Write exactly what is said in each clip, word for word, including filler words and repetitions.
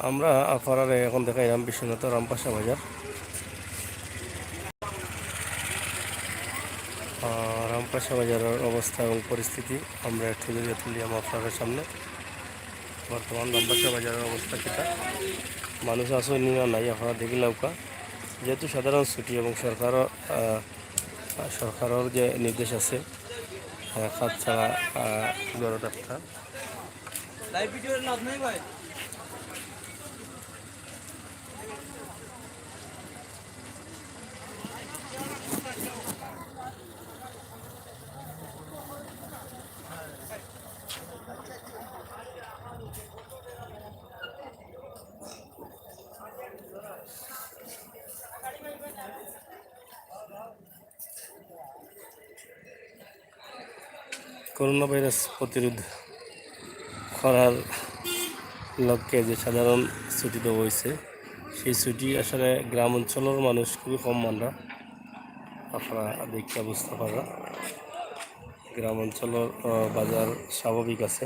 আমরা আপনারারে এখন দেখাইলাম বিশ্বনাথ রামপাশা বাজার। আহ, রামপাশা বাজারের অবস্থা এবং পরিস্থিতি আমরা একটু তুলিয়া তুলিয়াম আপনারার সামনে। বর্তমান রামপাশা বাজারের অবস্থা কিতা, মানুষ আছে নি না নাই, আপনারা দেখিলাউক্কা। যেহেতু সাধারণ ছুটি এবং সরকারও, আহ, সরকারর যে নির্দেশ আছে, আহ, কাজ ছাড়া, আহ, ঘরো থাকতা। করোনা ভাইরাস প্রতিরোধ করার লক্ষ্যে যে সাধারণ ছুটি দেওয়া হয়েছে, সেই ছুটি আসলে গ্রাম অঞ্চলের মানুষ খুবই কম মানরা। আপনারা দেখে বুঝতে পাররা, গ্রাম অঞ্চলের, আহ, বাজার স্বাভাবিক আছে।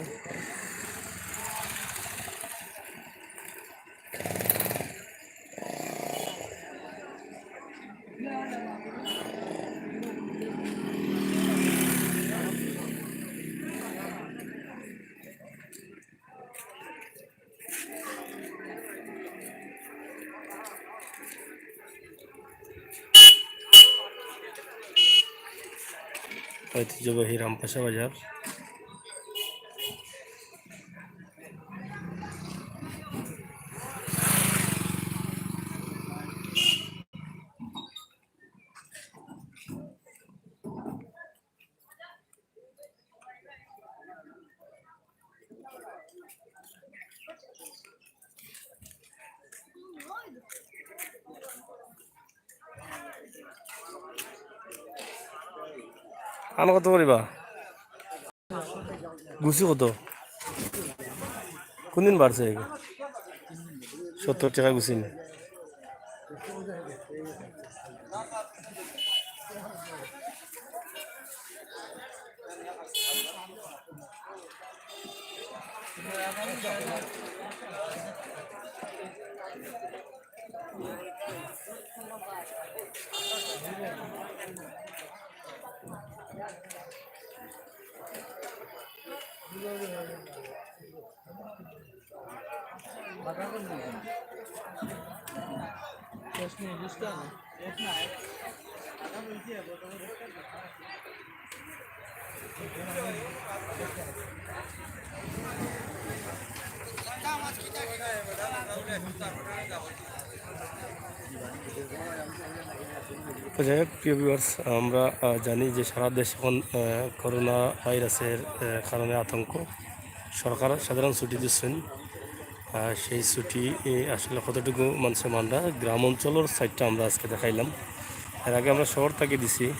ঐতিহ্যবাহী রামপাশা বাজার। আনো কত করিবা? গুছি কত? কোনদিন বাড়ছে? সত্তর টাকা গুছি নি? তো যাই হোক, প্রিয় ভিউয়ার্স, আমরা, আহ, জানি যে সারা দেশ এখন, আহ, করোনা ভাইরাসের, আহ, কারণে আতঙ্ক। সরকার সাধারণ ছুটি দিচ্ছেন। আহ, সেই ছুটি, এ, আসলে কতটুকু মানছে মানরা, গ্রাম অঞ্চলের সাইডটা আমরা আজকে দেখাইলাম। এর আগে আমরা শহর থেকে দিছি।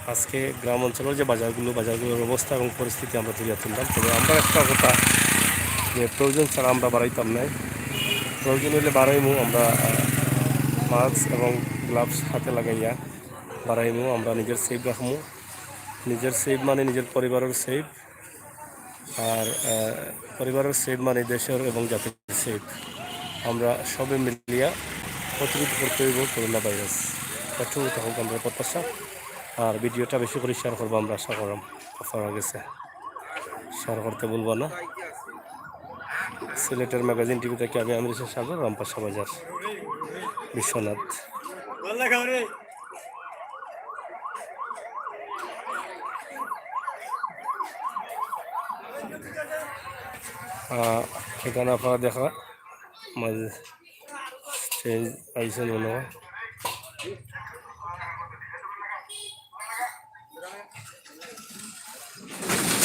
আজকে গ্রাম অঞ্চলের যে বাজারগুলো, বাজারগুলোর অবস্থা এবং পরিস্থিতি আমরা তুলিয়া তুললাম। তবে আমরা একটা কথা, যে প্রয়োজন ছাড়া আমরা বাড়াইতাম নাই, প্রয়োজন হইলে বাড়াইমু আমরা, আহ, মাস্ক এবং গ্লাভস হাতে লাগাইয়া বাড়াইমু। আমরা নিজের সেফ রাখমু, নিজের সেফ মানে নিজের পরিবারের সেফ, আর, আহ, পরিবারের সেফ মানে দেশের এবং জাতির সেফ। আমরা সবে মিলিয়া প্রতিরোধ করতে হইব করোনা ভাইরাস। সঠিক কথা হোক আমরা প্রত্যাশা। আর ভিডিওটা বেশি করে শেয়ার করবো আমরা আশা করলাম আপনারা গেছে। শেয়ার করতে ভুলবা না। সিলেটের ম্যাগাজিন টিভি থেকে আমি আমির হোসেন সাগর, রামপাশা বাজার, বিশ্বনাথ। আহ, এখানে আপনারা দেখা মাঝে সেই আইসন মনে হয়।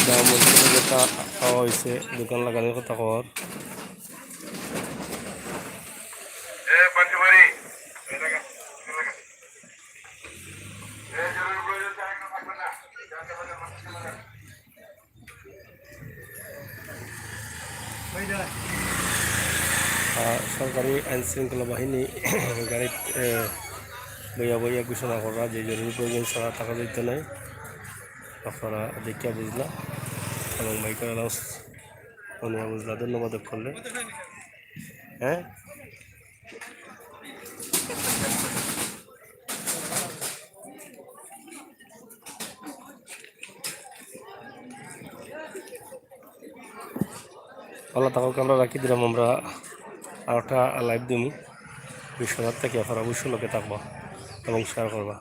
দাম বলতে যেটা খাওয়া হয়েছে, দোকান লাগানোর কথা খবর। আহ, সরকারি আইন শৃঙ্খলা বাহিনী গাড়িত, এ, বইয়া বইয়া ঘোষণা করা যে জরুরি প্রয়োজন ছাড়া থাকা যাইত নাই। আপনারা দেখিয়া বুঝলা এবং মাইকের অ্যানাউন্স শুনিয়া বুঝলা। ধন্যবাদ করলে। হ্যাঁ। আল্লাহ তাআলাকে আমরা রাখি দিলাম, আমরা আর একটা লাইভ দিমু। বিশ্বনাথ থেকে আপনারা অবশ্যই লগে থাকবা এবং শেয়ার করবা।